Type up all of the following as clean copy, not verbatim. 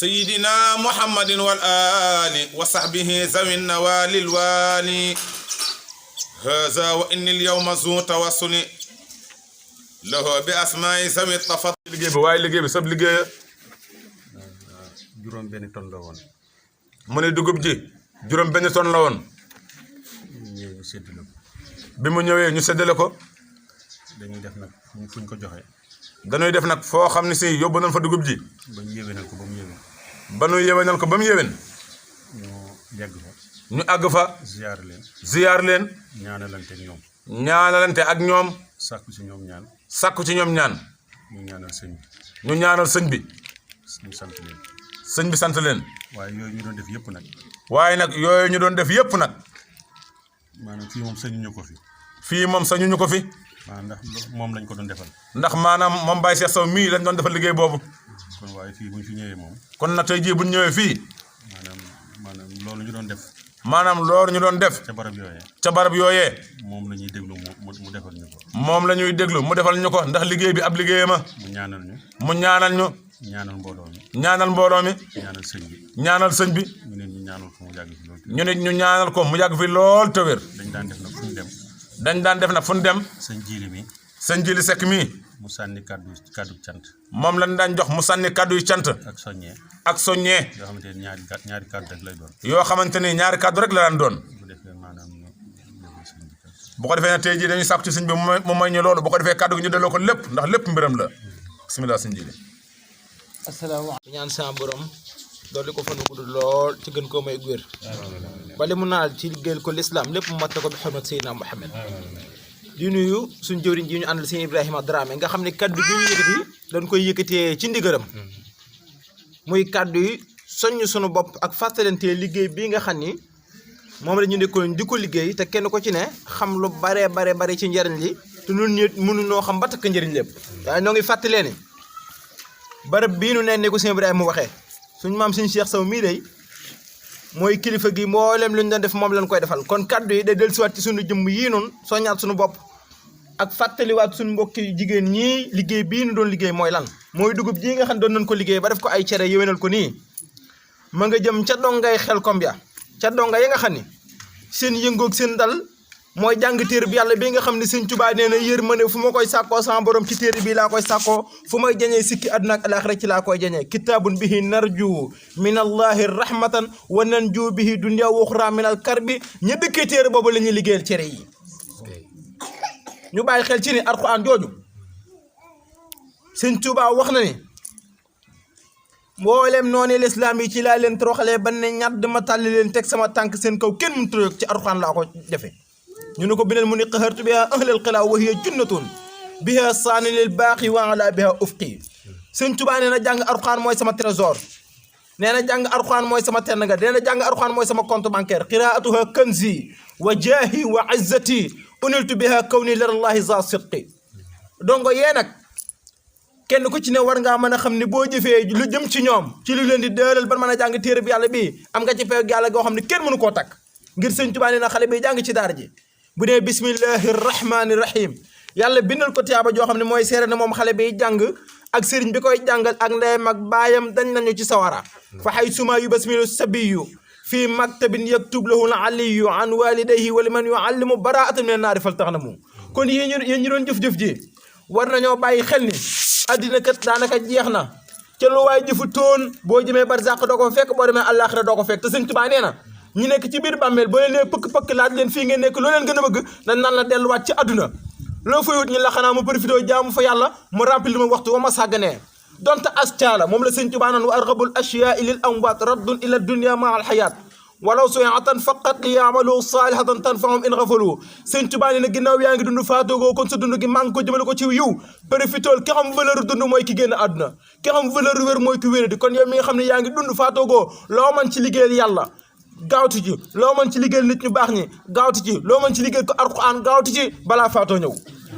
سيدنا محمد والآل وصحبه ذوي النوال الوالي هذا وإن اليوم ذو توسل له بأسماء ذوي التفضل liggéey bi waaye liggéey bi sab liggéey juróom benn tonne la woon mu ne dugub ji juróom benn tonne la woon ñu séddale ko bi mu ñëwee ñu séddale ko dañuy def nag fuñ ko joxe dañuy def nag foo xam ne si yóbbu nañ fa dugub ji ba ñu yéwénal ko ba mu yéwén ba nu yéwénal ko ba mu yéwén ñu yegg fa ñu àgg fa ziyaar leen ñaanalante ak ñoom ñaanalante ak ñoom sàkku ci ñoom ñaan sàkku ci ñoom ñaan ñu ñaanal sëñ bi ñu ñaanal sëñ bi ñu sant leen sëñ bi sant leen waaye yooyu ñu doon def yëpp nag waaye nag yooyu ñu doon def yëpp nag maanaam fii moom sañuñu ko fi fii moom sañuñu ko fi maanaam ndax moom lañ ko doon defal ndax maanaam moom Baye Cheikh Sow mii lañ doon defal liggéey boobu kon waaye fii buñ fi ñëwee moom kon nag tey jii buñ ñëwee fii maanaam loolu ñu doon def maanaam loolu ñu doon def ca barab yooyee moom la ñuy déglu mu defal ñu ko moom la ñuy déglu mu defal ñu ko ndax liggéey bi ab liggéeyama mu ñaanal ñu ñaanal mbooloo mi ñaanal mbooloo mi ñaanal sëñ bi ñaanal sëñ bi ñu ne ñu ñaanal ko mu yàgg fi lool ñu ne ñu ñaanal ko mu yàgg fi lool te wér dañ daan def nag fu ñu dem dañ daan def nag fu ñu dem sëñ Jili Sekk mi mu sànni kàddu cant moom lañ daan jox mu sànni kàddu yu cant ak soññee yoo xamante ne ñaari kàddu rek lay doon yoo xamante ni ñaari kàddu rek la daan doon bu ko defee nag tey jii dañuy sàkku ci sëñ bi mu may ñu loolu bu ko defee kàddu gi ñu delloo ko lépp ndax lépp mbiram la bismillah sëñ Jili asalaamaaleykum ñaan sama borom dolli ko fanu gudd lool ci gën koo may wér bale mu naal ci liggéeyal ko lislaam lépp mu mat na ko bi xormat Seydina Muhammad di nuyu suñ jëwriñ ji ñu àndal sëñ Ibrahima Dramé nga xam ne kaddu gi ñu yëkkati dañ koy yëkkatee ci ndigaram muy kaddu yi soññ sunu bopp ak fàttalantee liggéey bii nga xam ni moom la ñu nekkoon di ko liggéey te kenn ko ci ne xam lu bare ci njariñ li te ñun ñi mënunoo xam ba takk njëriñ lépp waaye noo ngi fàttalee ni barab bii nu ne ko sëñ Ibrahima mu waxee suñ maam suñ Cheikh Sow mii day mooy kilifa gi mboolem lu ñu doon def moom lañ koy defal kon kaddu yi day dellusiwaat ci sunu jëmm yii noonu soññaat sunu bopp ak fàttaliwaat suñu mbokki jigéen ñii liggéey bii nu doon liggéey mooy lan mooy dugub jii nga xam ne doon nañ ko liggéey ba def ko ay cere yéwénal ko nii ma nga jëm ca dongay Xelkom ya ca donga ya nga xam ni seen yëngoog seen dal mooy jàng téere bi yàlla bi nga xam ne sëñ Tuubaa nee na yërmande fu ma koy sàkkoo sama borom ci téere bi laa koy sàkkoo fu may jañee sikki àdduna ak alaaxira ci laa koy jañee kitaabun bihi narju min allahi rahmatan wa nanju bihi dunya wa uxra min al karbi ña dëkkee téere boobu la ñuy liggéeyal cere yi ñu bàyyi xel ci ni alxuraan jooju sëñ Tuubaa wax na ni mboolem noonu lislaam yi ci laa leen toroxalee ba ne ñadd ma tàlli leen teg sama tànk seen kaw kenn mënut a yëg ci alxuraan laa ko defe ñu ne ko bineen mu ni qahartu biha ahlal xilaa wa hiya junnatun biha saani lil baaqi wa ala biha ufqi sëñ Tuubaa nee na jàng alxuraan mooy sama trésor nee na jàng alxuraan mooy sama tenn nga nee na jàng alxuraan mooy sama compte bancaire qiraatuha kanzi wa jaahi wa izzati uniltu biha kawni lirallahi za sidqi dongo yee nag kenn ku ci ne war ngaa mën a xam ne boo jëfee lu jëm ci ñoom ci lu leen di dëral ban mën a jàng téere bi yàlla bii am nga ci peeg yàlla goo xam ne kenn mënu koo takk ngir sëñ Tuubaa nee na xale bi jàng ci daara ji bu dee bismillahi rahmani rahim yàlla bindal ko tiyaaba joo xam ne mooy seere ne moom xale bi jàng ak sëriñ bi koy jàngal ak ndeyam ak baayam dañ nañu ci sawara fa xay suma yu basmilu sabiyu fii maktabin yaktub lahu al aliyu an walidayhi wa liman yuallimu baraatan min annaari fal tax na mu kon yéen ñu doon jëf-jëf ji war nañoo bàyyi xel ni addina kat daanaka jeex na ca lu waay jëfu toon boo jëmee barzaq doo ko fekk boo demee àllaaxira doo ko fekk te sëñ Tuubaa nee na ñi nekk ci biir bàmmeel boo leen nee pëkk-pëkk laaj leen fii ngeen nekk loo leen gën a bëgg dañ naan la delluwaat ci adduna loo fay wut ñu la xanaa mu profité jaamu fa yàlla mu rempli ma waxtu wa ma sàgganee donte ascaala moom la sëñ Tuubaa naan wa argabul ashyaai lil amwaat raddun ila dunya ma al xayaat walaw suyatan faqat li yaamalu saalihatan tanfahum in xafalu sëñ Tuubaa nee na ginnaaw yaa ngi dund faatoogoo kon sa dund gi maa ngi ko jëmale ko ci yiw profitool ki xam valeur dund mooy ki génn àdduna ki xam valeur wér mooy ki wér di kon yow mi nga xam ne yaa ngi dund faatoogoo loo mën ci liggéeyal yàlla gaawtu ci loo mën ci liggéeyal nit ñu baax ñi gaawtu ci loo mën ci liggéeyal ko alxuraan gaawtu ci balaa faatoo ñëw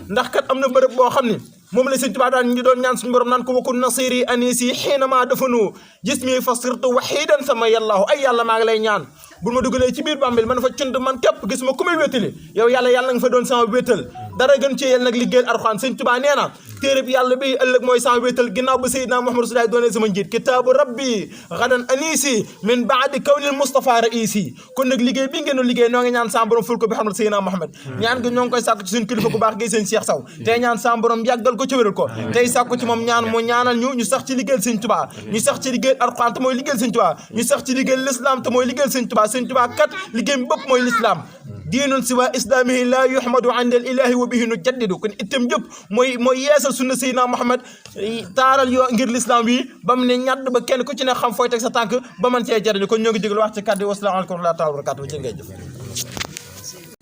ndax kat am na bërëb boo xam ne moom la sëñ Tuubaa daan ñu doon ñaan suñu borom naan ko wakun nasiri anisi xiinama dafanu jismi fasirtu waxidan sama yàllaahu ay yàlla maa ngi lay ñaan bul ma dugalee ci biir bàmmeel man fa cund man képp gis ma ku may wéttali yow yàlla nga fa doon sama wéttal dara gën ci yel nag liggéeyal alxuraan sëñ Tuubaa nee na téere bi yàlla bi ëllëg mooy sama wéttal ginnaaw ba Seydina Muhammad Rasulullah doonee sama njiit kitaabu rabbi gadan anisi min baadi kawnil Mustafa raisi kon nag liggéey bi ngeen liggéey noo ngi ñaan sama borom ful ko bi xam ne Seydina Muhammad ñaan gi ñoo ngi koy sàkku ci suñu kilifa bu baax gi sëñ Cheikh Saw tey ñaan sama borom yàggal ko ci wéral ko tey sàkku ci moom ñaan mu ñaanal ñu sax ci liggéeyal sëñ Tuubaa ñu sax ci liggéeyal alxuraan te mooy liggéeyal sëñ Tuubaa ñu sax ci liggéeyal l'islam te mooy liggéeyal sëñ Tuubaa kat liggéey bi bopp mooy l'islam diinun siwa islamihi la yuhmadu inda al ilahi wa bihi nu jaddidu kon itam jëpp mooy yeesal sunna Seydina Muhammad taaral yoo ngir l'islam bi ba mu ne ñadd ba kenn ku ci ne xam fooy teg sa tànk ba man cee jariñu kon ñoo ngi déglu wax ci kàddu wasalaamaaleykum wa rahmatullahi wa barakatuh jërë ngay jëf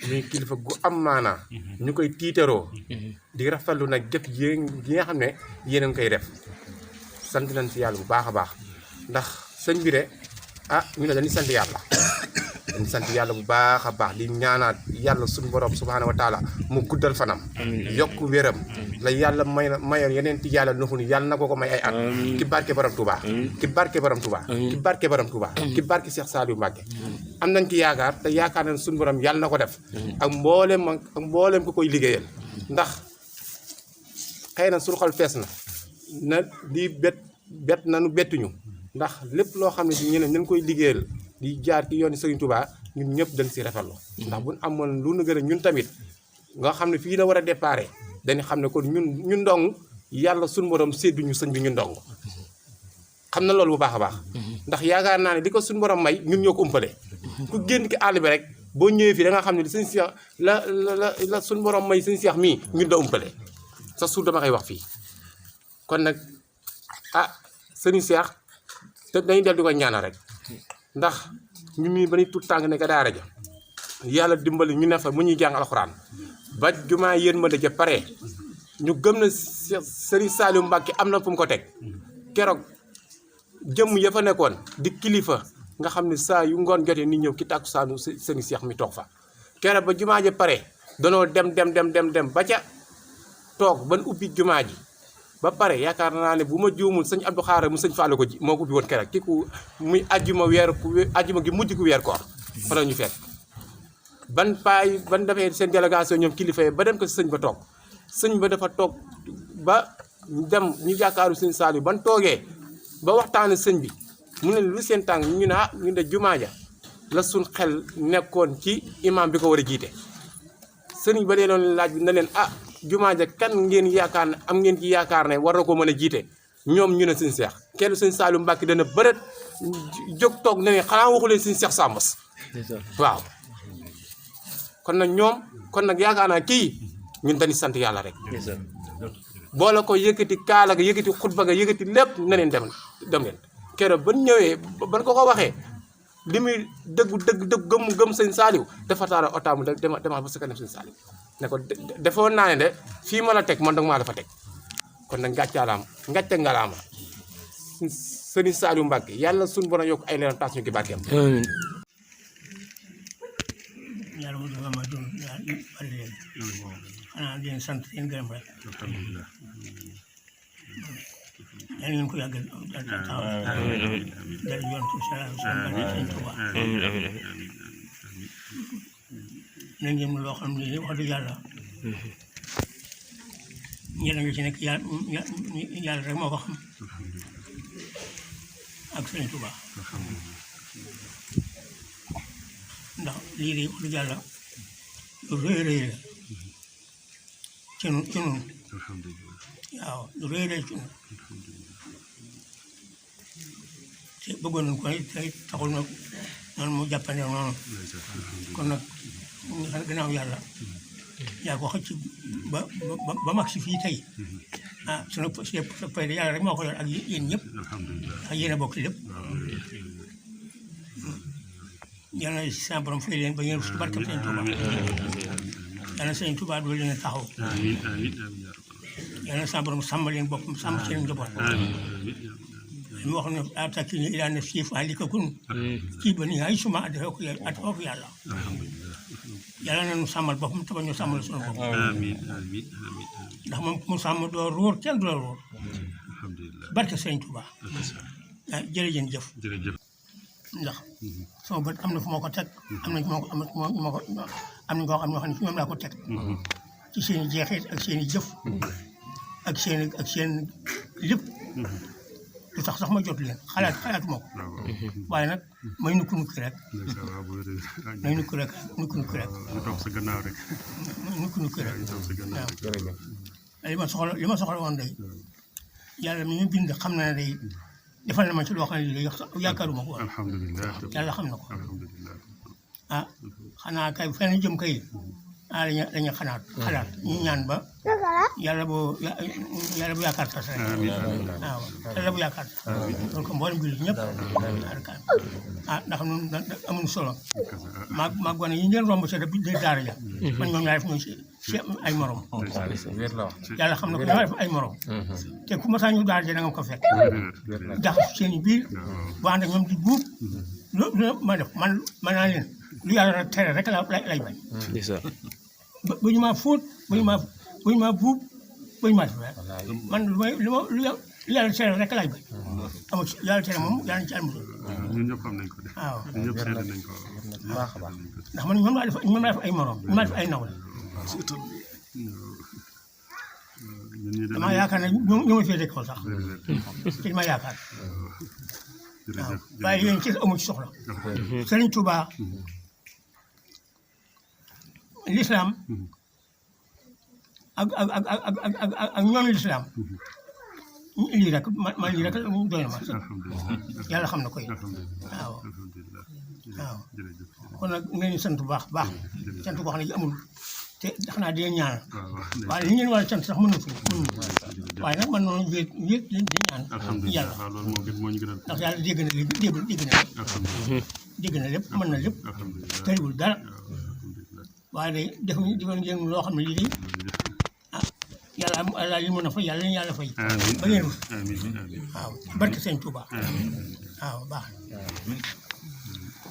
muy kilifa gu am maanaa ñu koy tiitaroo di rafetlu nag jëf yi nga xam ne yéen a ngi koy def sant nañ si yàlla bu baax a baax ndax sëñ bi de ñu ne dañuy sant yàlla dañuy sant yàlla bu baax a baax di ñaanaat yàlla suñu borom subhaanahu wa taala mu guddal fanam yokk wéram la yàlla mayoon yeneen ti yàlla nuxu ni yàlla na ko may ay at ki barke borom Touba ki barke borom Touba ki barke borom Touba ki barke Cheikh Saliou Mbacké am nañ ci yaakaar te yaakaar nañ suñu borom yàlla na ko def ak mboolem ko koy liggéeyal ndax xëy na suñu xol fees na di bet nanu bettuñu ndax lépp loo xam ne si ñeneen nañ koy liggéeyal di jaar ci yooni Serigne Touba ñun ñëpp dañ si rafetlu ndax buñ amoon lu nu gën a ñun tamit nga xam ne fii na war a déparé dañu xam ne kon ñun ndong yàlla suñu borom sédduñu sëñ bi ñun ndong xam na loolu bu baax a baax ndax yaakaar naa ne di ko suñu borom may ñun ñoo ko umpale ku génn ki àll bi rek boo ñëwee fii da nga xam ne sëñ Cheikh la suñu borom may sëñ Cheikh mii ñun da umpale sa suur dama koy wax fii kon nag sëñ Cheikh te dañuy del di ko ñaanal rek ndax ñun ñii ba ñuy tuut tànk ne ka daara ja yàlla dimbali ñu ne fa mu ñuy jàng alxuraan ba jumaa yéen ma ja pare ñu gëm na Serigne Saliou Mbacké am na fu mu ko teg keroog jëmm ya fa nekkoon di kilifa nga xam ne saa yu ngoon jotee ni ñëw ki tàkku saanu Serigne Cheikh mi toog fa keroog ba jumaa ja pare danoo dem ba ca toog ban ubbi jumaa ji ba pare yaakaar naa ne bu ma juumul sëñ Abdou Xaara mu sëñ Fallou ko ji moo ko ubbi woon keroog ki ku muy ajjuma gi mujj ku weer koor fa la ñu fekk ban defee seen délégation ñoom kilifa yi ba dem ko si sëñ ba toog sëñ ba dafa toog ba dem ñu jàkkaaru sëñ Saliou ban toogee ba waxtaane sëñ bi mu ne lu seen tànk ñu ne ah ñu de jumaa ja la suñ xel nekkoon ci imam bi ko war a jiite sëriñ ba dee doon laaj bi na leen ah jumaa ja kan ngeen yaakaar ne am ngeen ci yaakaar ne war na ko mën a jiite ñoom ñu ne suñ seex kenn suñ Saliou Mbacke dana bërët jóg toog ne ne xanaa waxu leen suñ seex Sambas waaw kon nag ñoom kon nag yaakaar naa kii ñun dañuy sant yàlla rek boole ko yëkkati kaala ga yëkkati xutba ga yëkkati lépp na leen dem leen keroog ban ñëwee ban ko waxee li muy dëgg gëm sëñ Saliou dafa taara otaamu demal ba sa kanam sëñ Saliou ne ko defoon naa ne de fii ma la teg man danga maa dafa teg kon nag ngàcce ngalaama sëñ Saliou Mbacke yàlla suñu borom yokk ay leeram taas ñu ki barkeem yàlla mu dafa ma doon bari leen xanaa di leen sant leen gërëm rek yàlla ngeen ko yàggal taxaw dara yoon tu salaam sëñ Tuubaa na ngeen loo xam ne wax dëgg yàlla njëriñ nga ci nekk yàlla rek moo ko xam ak sëñ Tuubaa ndax lii de wax dëgg yàlla lu rëy rëy la ci nun waaw lu rëy rëy ci nun te bëggoon nañu ko tey taxul nag noonu mu jàppande noonu kon nag ñu xam gannaaw yàlla yaa ko xëcc ba mag si fii tey ah sunu fayda yàlla rek moo ko yor ak yéen ñëpp ak yéen a bokk lépp yàlla na sa borom fay leen ba ngeen su barkam sëñ Tuubaa yàlla na sëñ Tuubaa doo leen taxaw yàlla na sa borom sàmm leen boppam sàmm seen njaboot mu wax ne atakini ilaa nafsi fa ahlika kun kii ba nii ay suma adfoo ko yàlla yàlla na nu sàmmal boppam te ba ñu sàmmal sunu bopp ndax moom mu sàmm doo ruur kenn du la ruur barke sëñ Tuubaa ah jërëjëf ndax sama bët am na fu ma ko teg am na ñoo xam ne fi ñoom laa ko teg ci seen i jeexit ak seen i jëf ak seen lépp lu tax sax ma jot leen xalaatuma ko waaye nag may nukki rek may nukki rek nukki rek waaw li ma soxla woon day yàlla mi ñu bind xam na ne day defal na ma ci loo xam ne lii yaakaaruma ko woon yàlla xam na ko ah xanaa kay fenn jëm kay ah dañuy xalaat ñu ñaan ba yàlla bu yaakaar tas rek waaw yàlla bu yaakaar tas donc mboolem jullit ñëpp ah ndax ñun amuñu solo maa gone yi ngeen romb ca di daara ja man ñoom ñaa def ñooy si ay morom yàlla xam na ko ñoo def ay morom te ku ma saa ñu daara ja da nga ko fekk jax seen i biir bu ànd ak ñoom di buub lu ma def man naa leen lu yàlla tere rek lay bañ ba ñu maa fóot ba ñu maa buub ba ñu maa def man lu yàlla tere rek lay bañ amul yàlla tere moom yàlla ci almusul ñun ñëpp xam nañ ko de waaw ñun ñëpp seetlu nañ ko baax a baax ndax man ñoom laa def ay morom ñoom laa def ay nawle damaa yaakaar ne ñoo ma féete kaw sax te ma yaakaar waaw waaye yéen ci amu ci soxla Sëriñ Tuubaa l'islam ak ñoom l'islam lii rek man lii rek doy na ma yàlla xam na koy waaw kon nag ngeen sant bu baax sant boo xam ne amul te xanaa di leen ñaanal waaye li ngeen war a sant sax mënu fi waaye nag man noonu wéet di ñaan yàlla ndax yàlla dégg na lépp dégg na lépp mën na lépp tëriwul dara waaye day defoon ngeen loo xam ne lii de ah yàlla li mën a fay yàlla leen yàlla fay ba ngeen rus waaw barke Sëñ Tuubaa waaw baax